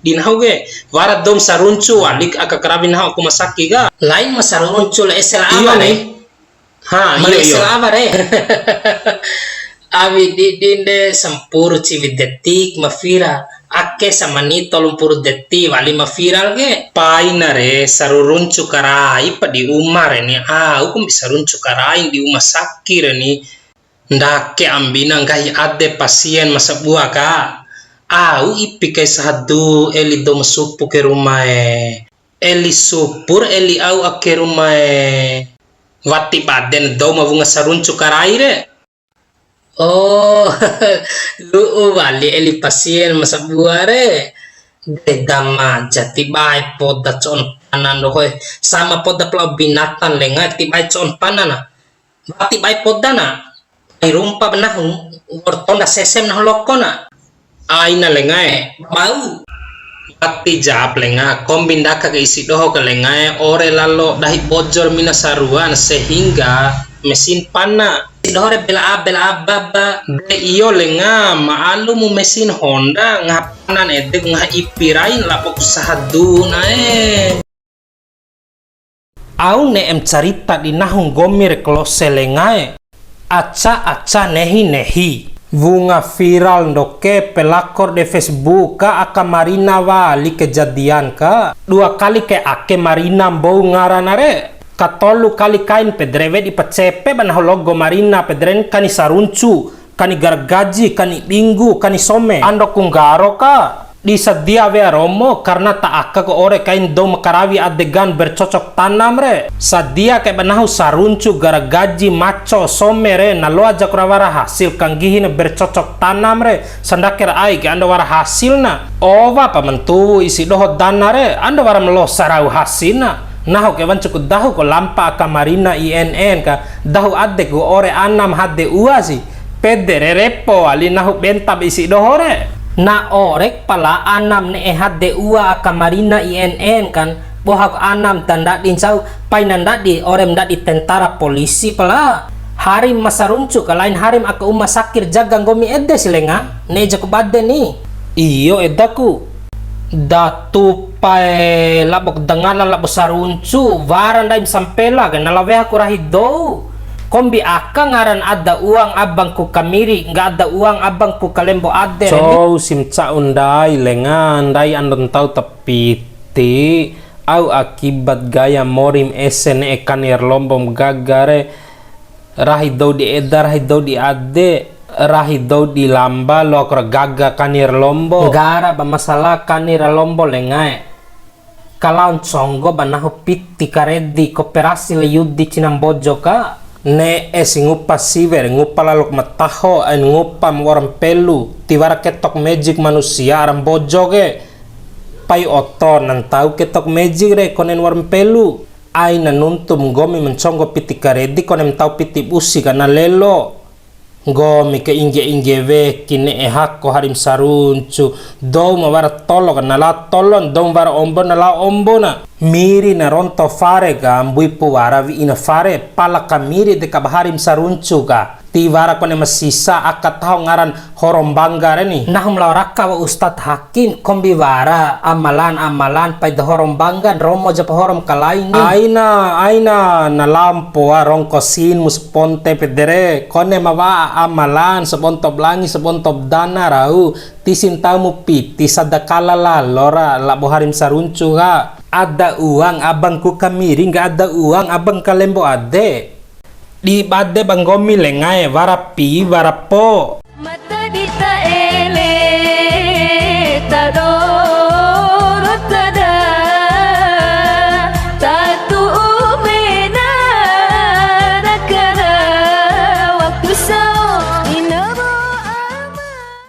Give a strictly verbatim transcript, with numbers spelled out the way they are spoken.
Di nahu ke, wara dou ma saruncu, walik aka karawi nahu aku masaki ka. Lain ma saruncu la ese la awa re. Ha, iyo, iyo. Ese la awa re. Awi didin de sampuru ciwi detik ma viral. Ake samani tolu mpuru detik wali ma viral ke. Paina re, saruruncu karai pa di uma re ni. Au kombi saruncu karai di uma saki re ni. Ndake ambina nggahi ade pasien ma sabua ka. Au ipi kai sahadu eli dou ma supu ke rumae. Eli supur, eli au ake rumae. Wati baden dou ma wunga saruncu karai re. Oh, lu'u wali eli pasien ma sabua re. De dama jati bae poda co'on panan dohoe. Sama poda pala binatang lenga ti bae co'on panana. Wati bae podana. Ai rumpa ba nahu, wa'ur tonda sesem nahu lokona. Aina lengae, bau. Wati jap lenga, kombi ndaka ke isi doho ke lengae, ore lalo dahi bojor mina saruan, sehingga mesin pana. Isi doho re bela a, bela a, baba, be iyo lenga, maalumu mesin Honda, ngaha panan ede, ngaha ipi rain, labo ku sahaduna e. Au ne'em carita di nahu nggomi re kalose lengae. Aca, aca, nehi, nehi. Wunga viral ndoke pelakor de Facebook ka aka Marina wali kejadian ka. Dua kali ke ake Marina mbou ngarana re. Katolu kali kain pede re wedi pa cepe ba nahu logo Marina pede re kani saruncu. Kani garagaji, kani binggu, kani some. Ando ku nggaro ka, di sadia wea romo, karena ta aka ku ore kain dou ma karawi adegan bercocok tanam re. Sadia kai ba nahu saruncu, garagaji, maco, some re, na loa jaku ra wara hasil kanggihi na bercocok tanam re. Sandake ra ai ke ando wara hasil na. Owa pa ma ntuwu isi doho dana re, ando wara ma losa rau hasil na. Nahu ke wancuku dahu ko lampa aka Marina I N N ka, dahu adeku ore anam hade ua si. Pede re repo wali nahu benta ba isi doho re. Na orek pala anam ne'e hade ua aka Marina I N N kan, bohak anam ta ndadi ncau, pai na ndadi orem ndadi tentara polisi pala. Harim ma saruncu ka lain harim aka uma sakir jaga nggomi ede si lenga, ne'e jaku bade ni. Iyo edaku. Da tupae labo dangana labo saruncu, wara ndaim sampela ke, na lao wehaku rahi dou. Kombi aka ngaran ada uang abangku kamiri, nggak ada uang abangku kalembo ade re ni. Cou sim ca'u ndai lenga, ndai ando ntau ta piti, au akibat gaya morim ese ne'e kani ra lombom gaga re, Rahi dou di eda, rahi dou di ade, rahi dou di lamba, loaku ra gaga kani ra lombo. Nggara ba masalah kani ra lombo lengae. Kalao nconggo ba nahu piti karedi koperasi la Yudi Cina Mbojo ka. Ne'e si ngupa siwe re, ngupa lalok ma taho, ain ngupa ma wa'ur mpelu, tiwara ketok magic manusia ara Mbojo ke. Pai oto na ntau ketok magic re, konen wa'ur mpelu. Aina nuntum nggomi ma nconggo piti karedi, konem ntau piti busi ka na lelo. Nggomi ke ingge-ingge weki ne'e hako harim saruncu, dou ma wara tolo ka na lao tolon, dou ma wara ombo na lao ombona. Miri na ronto fare ka, mbuipu wara wi'ina fare, pala kamiri deka ba harim saruncu ka. Tiwara kone ma sisa aka taho ngaran horo mbangga re ni. Nahu ma lao raka wa Ustad Hakim, kombi wara amalan-amalan pai da horo mbangga, romo japa horo ma kalai ni. Aina, aina, na lao mpoa rongko sin mu saponte pede re, kone ma wa'a amalan, sabonto ba langi, sabonto ba dana rau, tisi ntau mu piti sadakala lalo ra, labo harim saruncu ka. Ada uang abangku kamiri, nggak ada uang abang kalembo ade. Di bade ba nggomi lengae, wara pi, wara po.